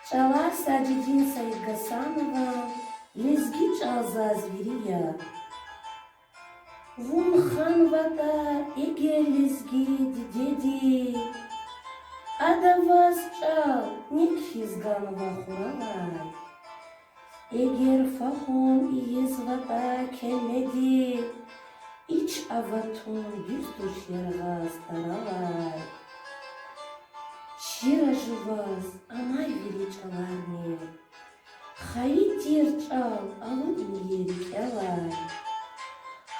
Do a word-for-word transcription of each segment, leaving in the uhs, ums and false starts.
ЧӀалар Сажидин Саидгьасанован. Лезги чӀал заз вири я. Вун ханватӀа эгер лезги дидеди, ада ваз чӀал нек хьиз ганва хуралай. Эгер фагьум ийизватӀа келледи, ич аватун дуьз туш яргъаз таралай. Чира жуваз амай вири чӀаларни, хайи тир чӀал алудмир рикӀелай.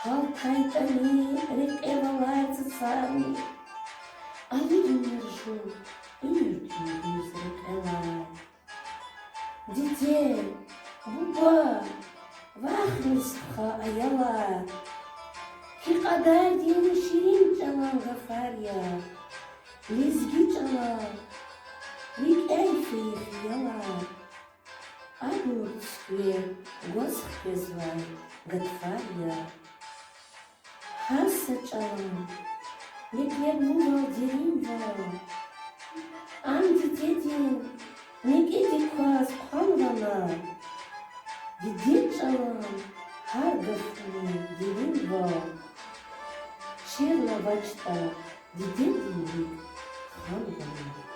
ГьалтайтӀани рекье валай цацарни, алудмир жув уьмуьрдин дуьз рекьелай. Диде, буба, вахмиз, стха, аялар, гьи кьадардин ширин чӀалан гафар я. Лезги чӀалал рикӀяй фейи хиялар, абур цуьквер гваз хквезвай гатфар я. Гьар са чӀалан мекьлеблувал деринвал, ам дидедин некӀедик кваз хъванва на. Дидед чӀалан гьар гафуни деринвал, чирна авачтӀа дидедин рикӀ ханва на.